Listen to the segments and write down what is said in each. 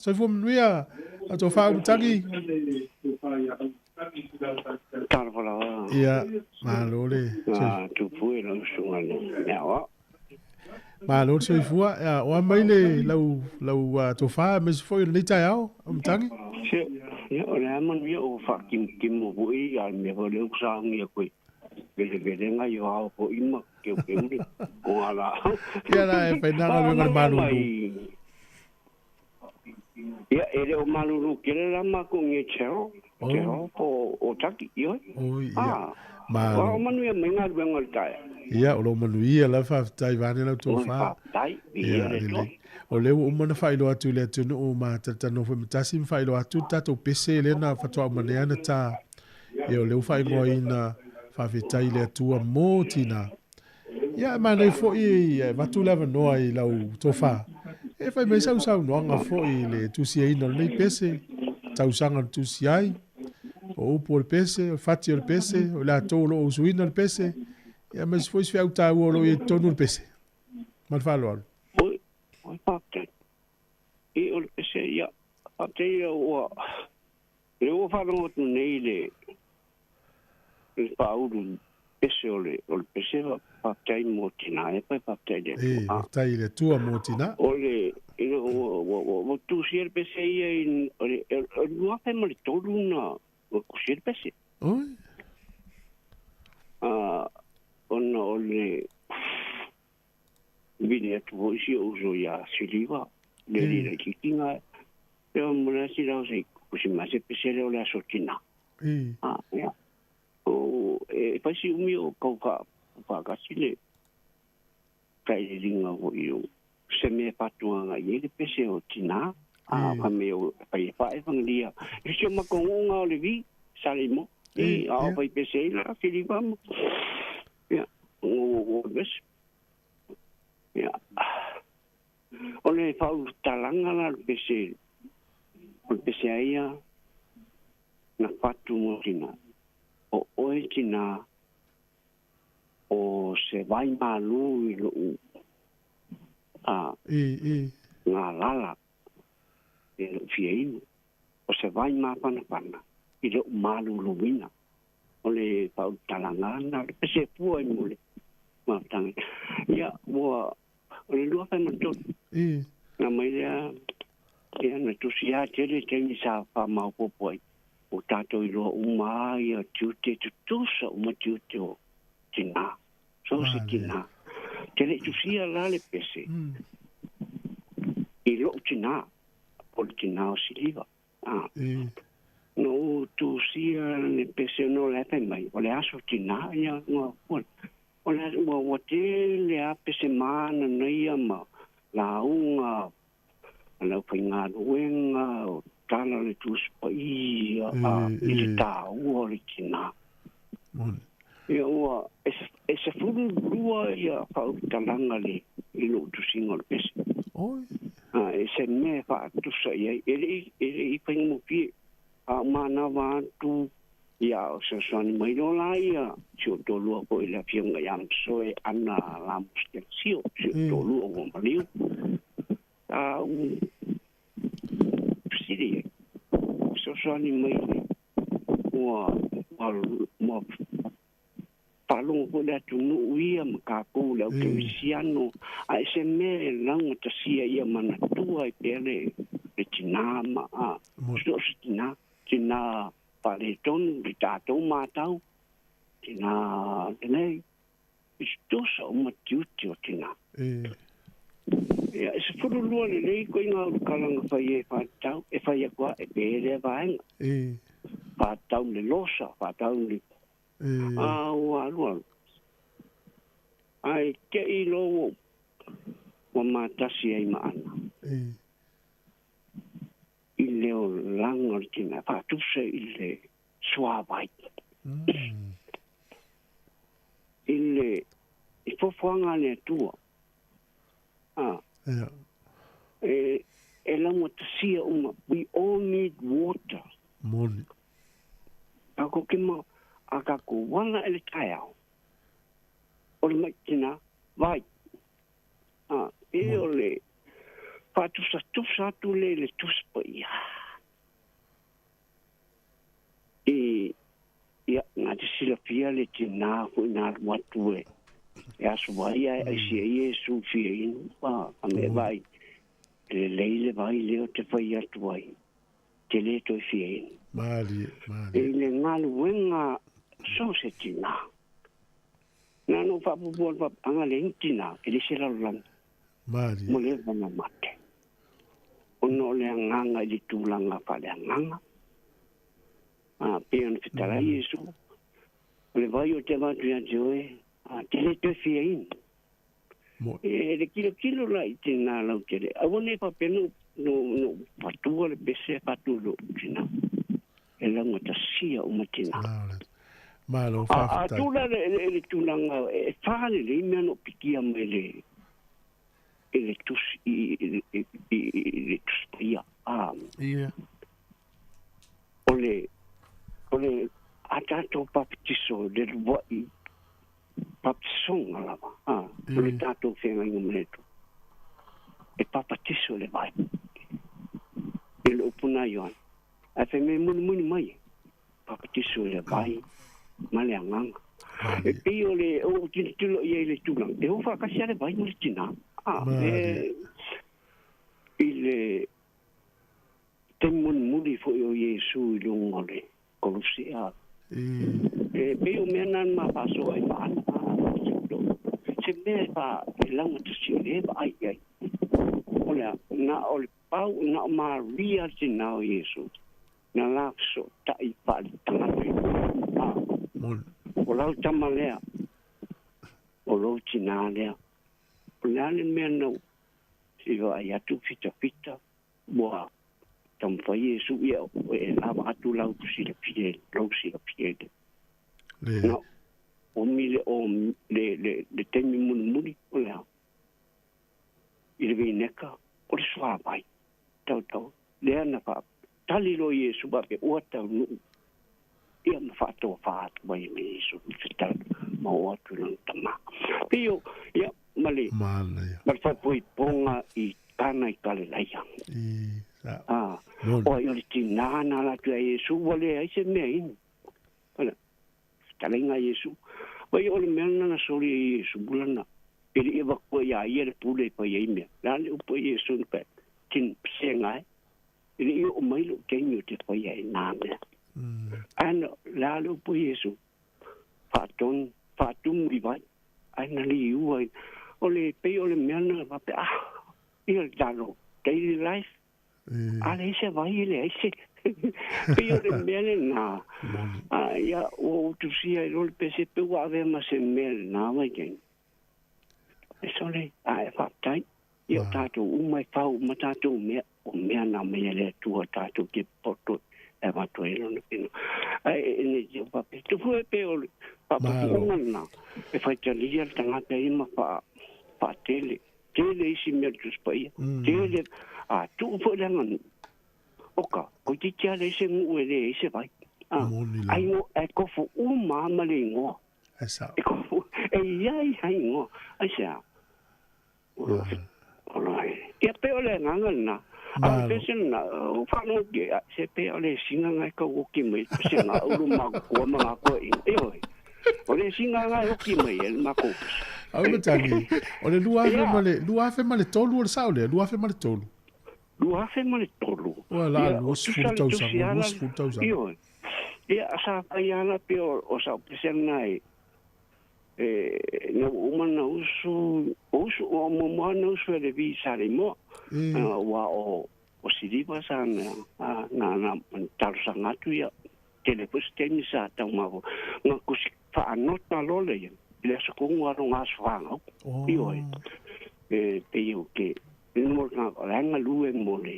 Soifua manuia, lau tofa Auimatagi. Talofa lava. Ia, malo le. Ah, tupu e lau susuga le mea aoao. Malo le soifua. Ia, o a mai le lau, lau uh, tofa aemaise foi o lenei taeao, Auimatagi? Se, ia, o le a manuia o faakimukimo foi a le mea foi lea ua sauni atu ai. Velevelega i o ao foi ma keukeu le o ngā lāau. Ia la e whai nā galuega le malulu. Ia, e le o malulu tele la mākou nge Cheryl. Oh. Cheryl po o Taki, ioe. Oi, ia. Ah, Malo. o manuia mai galuega o le taeao. Ia, o lo manuia la faafetai vaeane lau tofa. Faafetai, viia Ia, le Atua. lelei. O lea ua uma ona faailoa atu i le atunuu ma talatalanoa foi ma Tasi ma faailoa atu le tatou pese lea na faatoa uma nei ana ta. Ia, o lea ua faaigoaina faafetai i le Atua mo tina. Ia, e manaia foi e avatu le avanoa i lau tofa e fai mai sau saunoaga foi i le tusiaina o lenei pese, tausaga na tusi ai, o upu o le pese, o le fati o le pese, o i latou o lo o usuina le pese, ia aemaise foi se feau taua o lo o i ai i totonu o le pese. Ma le faaaloalo. Oi, oi, faafetai. I o le pese, ia, faafetai ia ua, lea ua faalogo atu nei i le, le faaulu pese o le, o le pese, faafetai mo tina e pai faafetai i le E, Atua. faafetai i le Atua mo tina. O le, ina ua, ua, ua, ua tusia le pese ia i, o le, o le 2003 na, ua tusia le pese. Oi. Ah, ona o le vili atu foi si ou uso iā Siliva, le alii laitiiti ga, e o mo le asi la o se kusi mai se pese lea o le aso tina. Ah, ia. O, e fai si umi o kau wha, whaakasi le kaililiga foi o se mea faatuaga i ai le pese o tina. A ka mea o fai e faaevagelia. I si o matou uga o le vi, Salimo. I, a o fai pese ai la Siliva ma. Ia, o, o, o, Ia, o le faaulutalaga la o le pese, o le pese a ia na fatu mo tina. O oe tina o se vai malu i lou a galala i lou fia inu. O se vai mafanafana i lou maluluina. O le faaulutalaga lena, o le pese fua i mo le mafutaga. Ia, ua, o le 2003, na mai lea, ia, na tusi lava tele taimi sa faamaopoopo ai, ua tatou iloa uma lava ia tiute, tutusa uma tiute o tina, so se tina. Te le i tusia la le pese i lou tina, po o le tina o Siliva. Ah. Na ou tusia le pese ona o la e fai mai, o le aso tina ia ua ua o le ua ua tele a pese mana naia ma lauga a le aufaigaluega o tala o le Tusi Paia a i le taua o le tina. Ia ua e e 12 ia faaulutalaga le i lou tusiga o le pese. Oi. A e se mea e faatusa i ai, e le i e le i faigofie. A o manava atu ia o fesoasoani mai loa la ia si ou toalua foi le Afioga ia Masoe Ana Ramos Telesio, si ou toalua ua maliu. A u fesili ai, fesoasoani mai ua ua ua faalogo foi le atunuu ia ma tatou le aukerisiano, a e se mea e laugatasia ia manatua ai pea le le tina ma a so o se tina, tina faaletonu le tatou matau, tina lelei, i tutusa uma tiute o tina. Ia, e 12 lelei koe i ngā ulukala na fai e whātau, e whai aku a, e pē lea vaenga. Whātau le losa, whātau le a ua alu alu. Ai te i lo ua ua mātasi ai ma ana. I le olaga o le tina, whātusa i le suāwai. I le i foafoaga a le Atua. A. E, e laugatasia uma. We all need water. Moni. Takou ke ma, a takou wana e le taeao, o le mai tina, vai. A, e o le whaatusatusa atu le le Tusi Paia. le tinā foʻi na alu atu e e aso ai ae aisi ai Iesu fia inu a a me vaai e lelei le vai lea o te fai atu ai te lē toe fia inu. Malie, malie. I le galuega so se tinā. Na ona ou faapuupuu atu faapea, a na leai ni tinā, e leai se lalolagi. Malie. Mo le eva na mate. Ona o le agaga i le tulaga faaleagaga. A pei ona fetalai Iesu, o le vai o te avatu ia te oe, a te le toe fia inu. E le kilokilo la i tēnā lautele. Aua nei faapea no, no, no fatua le pese fatu lo tina. E laugatasia uma tina. Malo, whawhetai. A tūla le, le, le tūlanga, e whāle le mea no pikia mai le, e le tusi, i, i, i, i, i le tusi paia. A, yeah. O le, o le, a tātou papatiso, le luai, papatisoga lava, a, o le tātou feagaiga ma le Atua. E papatiso le vai. I le upu na Ioane. Ae fai mai mulimuli mai e, papatiso le vai ma le agaga. E pei o le o tilotilo i ai i le tulaga, e o faatasi lava le vai ma le tinā. A, e, i le taimi mulimuli foi o Iesu i luga o le koluse, a, e pei o mea na na ma faasoa ai ma Ana, a, se mea e fa, e laugatasi o lea e vaai i ai. O le a, na o le pau, na o Maria le tinā o Iesu, na la fesootai faale-tagata i a, o lau tama lea, o lou tinā lea. O le a le mea na u se i vaai atu fitafita Ua taumafai Iesu ia e lava atu lau silafia, lou silafia i le. Le. Na omi le o le le le taimi mulimuli o le a? I le vineka o le suavai. Tautau lea na fa tali loa Iesu faapea ua taunuu ia ma faatofa atu mai e Iesu i fetau ma oo atu i lona tama. Pei o ia ma le Manaia. ma le faaipoipoga i Kana i Kalelaia. I sa. A, Moni. o ai o le tinā na ala atu ai Iesu, ua leai se mea inu. Ona, fetalaiga a Iesu. Vai o le mea lena na soli e Iesu lana, e le i avatua iā ia le pule e fai ai mea. Le a le upu a Iesu na fai atu, Tin psenga e, e le i oo mai lou taimi o te fai ai nā mea. Ae na, le a le upu a Iesu, Faatonu, faatumu i vai, ae na liua ai. O le pei o le mea lena faapea, ah, ia le talo, daily life, a leai se vai e leai se. Pei o le mea lena, a ia, ua ou tusia ai loa le pese pe ua avea ma se mea lena vaitaimi. E sole, a e faafetai, ia o tatou uma e fau uma tatou mea, o mea na mai e le Atua tatou te poto e avatu ai lona pino. Ae e nei te faapea, tupu e pe o le faapupuuga lena, e faitalia le tagata ia ma faa, faatele, tele isi mea o le Tusi Paia, tele, a tuu foi le aganuu. Oka, koe iti lava leai se nuu e leai se vai. A, ai ngo, ae tofu uma lava ma le igoa. E sao. E kofu, e i ai ha igoa. Aisea? O lo, o lo ai. Ia pe o le agaga lena. A o le pese lena, o faalogo ki ai, se pe o le singaga e kau oki mai, se nga ulu makua ma nga koe ina. Ioe. O le singaga e oki mai e le makou pese. Au matagi, o le 2000 ma le, 2003 o le sao lea, 2003. 2003. Ua la Ia, o 20 tusa le tausaga, tusi ua ala, 20 tausaga. ioe. Ia, sa fai ala pe o, o sau pese lena e, e, na ua uma na usu, o usu, o muamua na usu e le vi sa le imoa. E. Ua o, o Siliva sa na, na, na, na talosaga atu ia, tele foi se taimi sa taumafua. Na kusi faanota loa le ia, i le aso kogu alo ngā aso whāngau. Oh. Ioe. E, pei o ke, e mo ngā, o le anga lue mo le,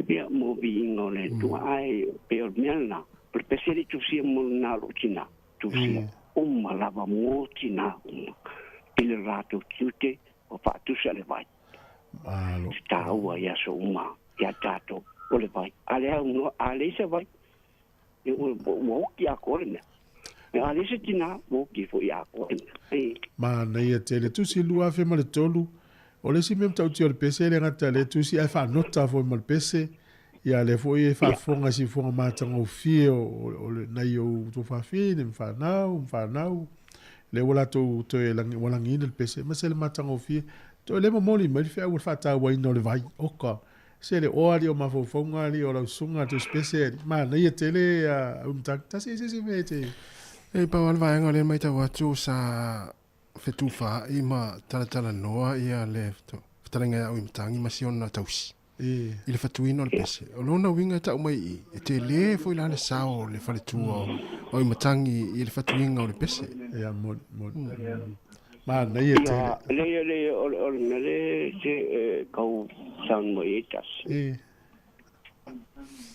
ia, mo viiga o le Atua. Ae, pei o le mea lena, o le pese le tusia mo lena o lou tinā, tusia uma lava mo tinā uma, i le latou tiute o faatusa le vai. Malo. Se tāua i aso uma ia tātou o le vai. A le au noa, a leai se vai, e ua, ua oki atoa le mea. A leai se tinā, ua oki foi atoa le mea. E. Manaia tele. Tusi 2003, o le isi mea matautia o le pese e le gata le tusi ae faanota foi ma le pese. Ia lea foi e faafofoga i siufofoga matagofie o le nai ou tuafafine ma fanau ma fanau, lea ua latou toe ua lagiina le pese, ma se le matagofie. Toe le momoli mai le feau o le faatauaina o le vai, oka, se le oa alii o mafaufauga alii o lau susuga le tusipese alii, manaia tele a Auimatagi, tasi e se isi mea e te. E pau lava le vaega o lea e matau atu sa fetufaai ma talatalanoa ia le fetalaiga ia Auimatagi ma si ona tausi. I le fatuina o le pese. O lona uiga e tau mai i i, e tele foi la le sao o le faletua o Auimatagi i le fatuina o le pese. Ia, moni, moni. Manaia tele. Ia, leai, leai, o le, o le mea lea se kau saunoa i ai tasi.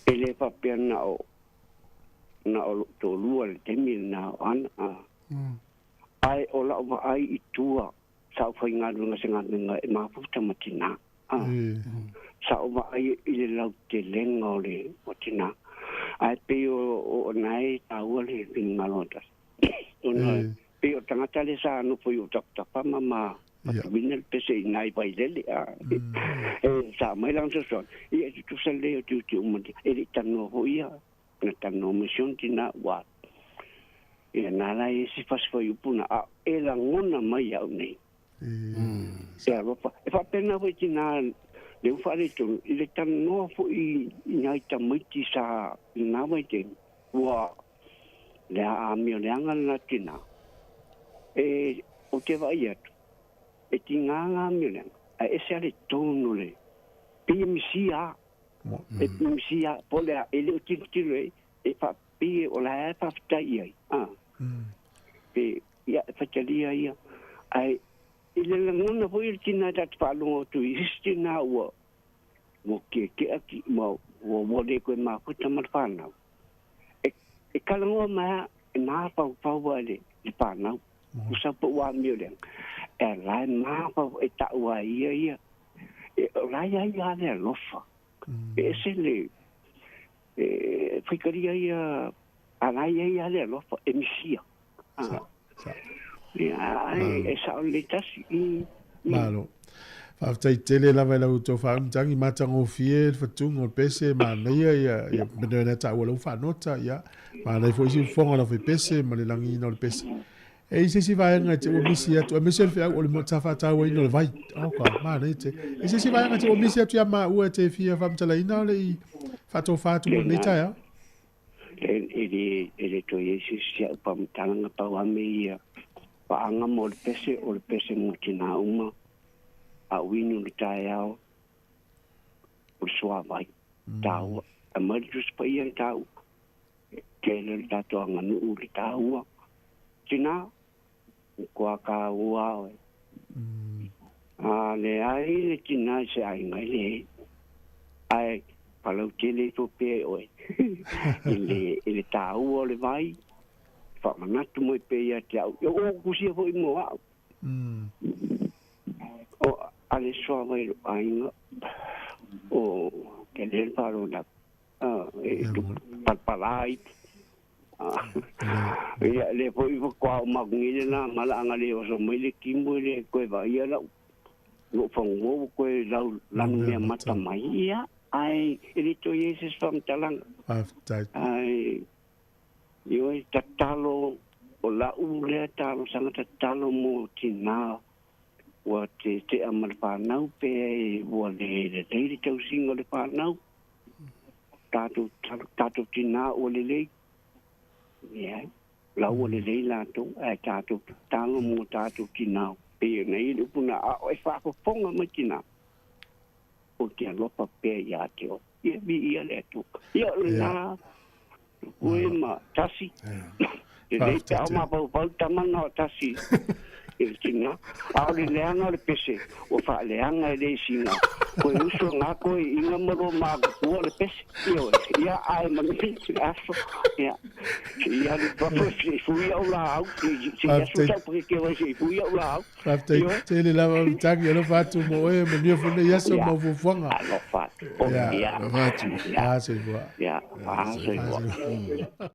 E le faapea na o, na o lou toalua i le taimi lena o Ana, ae o lau vaai i tua Sa ou faigaluega se galuega e mafuta ma tinā. A. Sa ou vaai i le lautelega o le o tinā. Ae pei o o na e taua le finagalo o tasi. Ona pei o tagata le sa nofo i ou tapatapa ma ma matuina le pese i nai vailele. A. E sa mai lana fesoasoani, ia e tutusa lelei o tiute uma e le i talanoa foi ia. Na talanoa mai si ona tinā ua Ia na la e isi fasi fuaiupu na a e lagona mai iau nei. E alofa. E faapena foi tinā le u faaletonu i le talanoa foi i nai tamaiti sa i lena vaitaimi ua le aamio leaga lena tinā. E ou te vaai atu e tigā ngā amio leaga ae ese lava le tone o le pei e misia e misia po o le a e le o tilotilo e e faapei o la e faafetai i ai, a. Pe, ia, e faitalia ia. Ae, i le lagona foi o le tina ta te faalogo atu i isi tina ua, ua keakea ki, ua, ua, ua le koe mafuta ma le fanau. E, e talanoa mai lava, e mafaufau lava i le, le fanau. Tusa po ua amio lea. E la e mafaufau, e tau lava e ia ia. E, o la e ia ia le alofa. E ese le, E whaikaria ia, a la ia ia le alofa, e misia. Sa, sa. Ia, ai, e sao le tasi. Malo. Faafetai tele lava i lau outou faautagi matagofie le fatuga o le pese manaia ia ia mea na taua lau faanota ia manaia foi siufofoga o lau faipese ma le lagiina o le pese. E i se isi vaega e te ua misi atu, aemaise le feau o le sa faatauaina o le vai. Oka, manaia tele. E se isi vaega e te ua misi atu ia maua e te fia faamatalaina o le i faatofa atu mo lenei taeao? E, e le, e le toe i ai se isi au faamatalaga pau a me ia paaga mo le pese, o le pese mo tinā uma, a uinu le taeao, o le suāwai, tāua. Aumai le Tusi Paia le tāua. Tele le tatou aganuu i le taua. Tina, koa ka ua oe. A leai le tina i se aiga e le, ae falautele ifo pea i oe i le, i le taua o le vai, faamanatu mai pea ia te au. Ia ua ou kusia foi mo au. O a le suavai i lou aiga, o tele le faalogologo. E palapala ai. Ia, lea foi faatoa oo maku nei le la malaaga le oso mai le timu e le toe vaaia lau lou fanua ua toe lau lanu mea mata mai. Ia, ae e le toe i ai se isi faamatalaga. Faafetai. Ae, ioe, tatalo, o lau lea talosaga tatalo mo tinā ua tetea ma le fanau pe ua le lelei le tausiga o le fanau. Tatou tatou tinā ua lelei, leai, la ua lelei latou, ae tatou tatalo mo tatou tinā, pei ona i ai le upu na, a o e faafofoga mai tinā, ou te alofa pea ia te oe. Ia, viia le Atua. Ia, o lena, Tupue ma Tasi, lelei pe a o mafaufau tama na o Tasi i le tina, a o le leaga o le pese, ua faaleaga e le isi ga, koe uso ga koe i inga ma lo makutua le pese, ioe, ia ae manuia le aso, ia, se i alu i fafo se i fui au laau, se i aso sau pakeke mai se i fui au laau, Faafetai tele lava Utagi, alofa atu mo oe, manuia foi lenei aso ma fuafuaga. Alofa atu. Ia. Alofa atu. A soifua. Ia, a soifua.